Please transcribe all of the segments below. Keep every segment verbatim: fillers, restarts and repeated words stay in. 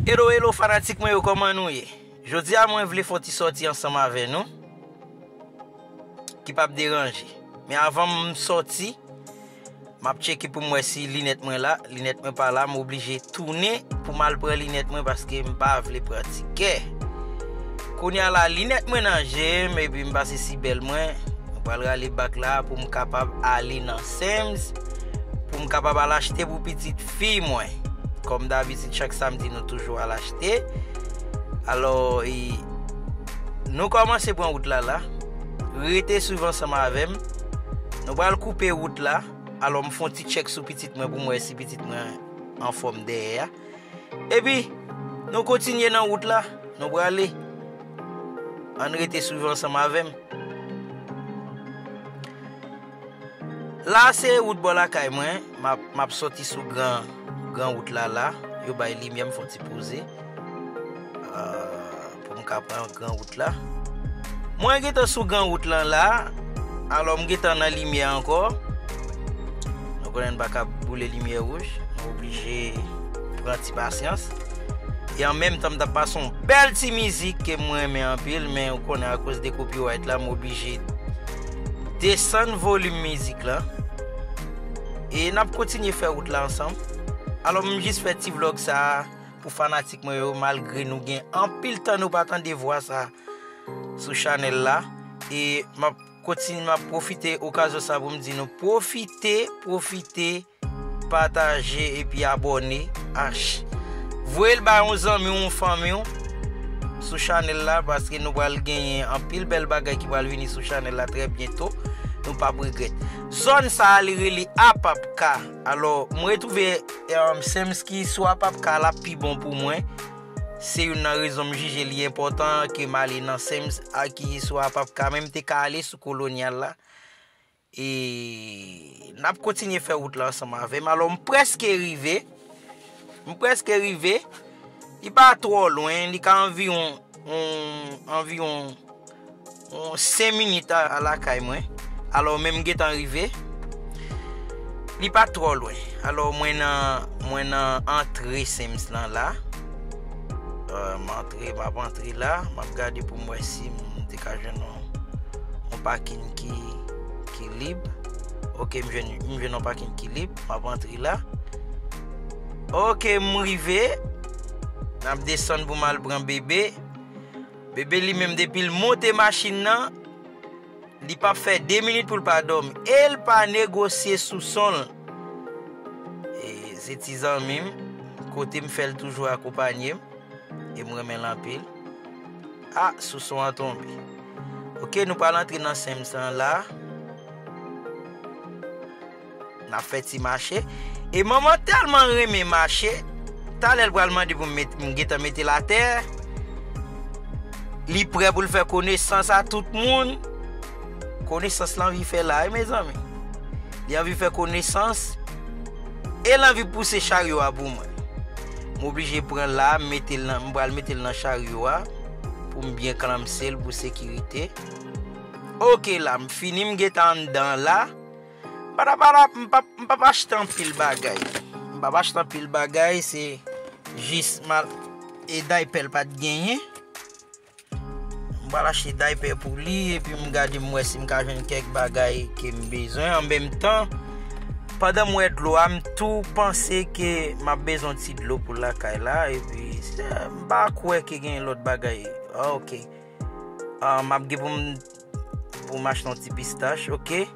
Hello, hello, fanatik mwen yo, kòman nou ye? Jodi a, mwen vle fè yon ti sòti ansanm avè nou, ki p ap deranje. Men avan m sòti, m ap tcheke pou m wè si linèt mwen la. Linèt mwen pa la, m oblije tounen pou m al pran linèt mwen paske m pa vle pran tikè. Kounye a la, linèt mwen nan je m, epi m pase si bèl mwen. Mwen pral rale bak la pou m kapab ale nan Sam's, pou m kapab al achte pou pitit fi mwen. Kòm dabitid, chak samdi, nou toujou al achte. Alò, e, nou kòmanse pran wout la la. Rete swiv ansanm avè m. Nou pral koupe wout la. Alò, m fè yon ti tchèk sou pitit mwen pou m wè si pitit mwen anfòm dèyè a. Epi, nou kontinye nan wout la. Nou prale. Ann rete swiv ansanm avè m. La, se wout bò lakay mwen. M ap, m ap sòti sou gran, gran wout la la. Yo bay limyè, m fè yon ti poze. Ah, pou m ka pran gran wout la. Mwen gentan sou gran wout lan la. Alò, m gentan nan limyè ankò. Nou konnen n pa ka boule limyè wouj. Nou oblije pran ti pasyans. E an menm tan, m t ap pase yon bèl ti mizik ke mwen renmen anpil, men ou konnen, akoz de copyright la, m oblije desann volim mizik la. E n ap kontinye fè wout la ansanm. Alò, m jis fè ti vlòg sa a pou fanatik mwen yo, malgre nou gen anpil tan nou pa tande vwa sa sou chanèl la. E m ap kontinye, m ap pwofite okazyon sa pou m di nou pwofite, pwofite, pataje epi abòne. Ach. Voye l ba yon zanmi w, yon fanmi w sou chanèl la, paske nou pral genyen anpil bèl bagay ki pral vini sou chanèl la trè byento. Nou p ap regrèt. Zòn sa a, li rele Apapka. Alò, m retwouve, um, Sam's ki sou Apapka la pi bon pou mwen. Se youn nan rezon m jije li enpòtan ke m ale nan Sam's a ki sou Apapka, men m te ka ale sou Kolonyal la. E n ap kontinye fè wout la ansanm avè m. Alò, m prèske rive. M prèske rive. Li pa twò lwen, li ka anviwon, on, anviwon on senk minit a, a lakay mwen. Alò, men m gentan rive. Li pa twò lwen. Alò, mwen nan, mwen nan antre Sam's lan la. Euh, m antre, m ap antre la. M ap gade pou m wè si m te ka jwenn yon, yon pakin ki, ki lib. Ok, m jwenn, m jwenn yon pakin ki lib. M ap antre la. Ok, m rive. M ap desann pou m al pran bebe. Bebe li menm, depi l monte machin nan, li p ap fè de minit pou l pa dòmi. E l pa negosye Souson l. E se ti zanmi m, kote m fè l toujou akonpanye m. E m renmen l anpil. Ah, Souson an tonbe. Ok, nou pral antre nan Sam's lan la. N ap fè ti mache. E manman tèlman renmen mache, talè l pral mande pou m met, m gentan mete l atè. Li prè pou l fè konesans a tout moun. Konesans l anvi fè la, wi, mezanmi. Li anvi fè konesans. E l anvi pouse charyo a pou mwen. M oblije pran la, m mete l nan, m pral mete l nan charyo a pou m byen klanmse l pou sekirite. Ok, la, m fini, m gentan anndan la. M pa t ap, m p ap, m p ap achte anpil bagay. M p ap achte anpil bagay, se jis mal, e daypè l pa t genyen. M pral achte daypè pou li, epi m gade m wè si m ka jwenn kèk bagay ke m bezwen. An menm tan, pandan m wè dlo a, m tou panse ke m ap bezwen ti dlo pou lakay la, epi se, m pa kwè ke gen lòt bagay. Ah, ok. Ah, m ap gen pou m, pou m achte yon ti pistach, ok.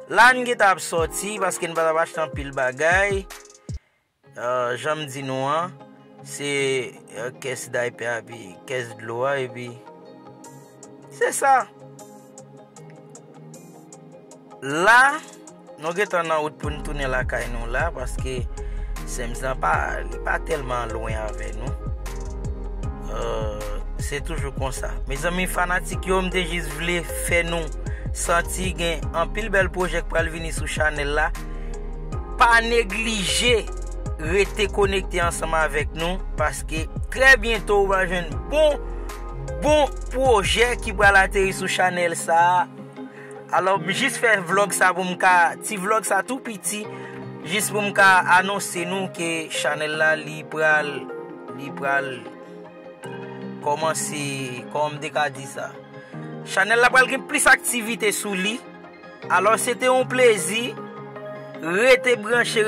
La, n gentan ap sòti, paske n pa t ap achte anpil bagay. Ah, jan m di nou an, se, ah, kès daypè a, epi kès dlo a, epi se sa. La, nou gentan nan wout pou n tounen lakay nou la, paske Sam's lan pa, li pa tèlman lwen avè nou. Euh, se toujou konsa. Mezanmi fanatik yo, m te jis vle fè nou santi gen anpil bèl pwojè k pral vini sou chanèl la. Pa neglije rete konekte ansanm avèk nou, paske trè byento ou va jwenn bon, bon pwojè ki pral ateri sou chanèl sa a. Alò, m jis fè vlòg sa pou m ka, ti vlòg sa tou piti, jis pou m ka anonse nou ke chanèl la, li pral li pral kòmanse, kòman m te ka di sa, chanèl la pral gen plis aktivite sou li. Alò, se te yon plezi. Rete branche,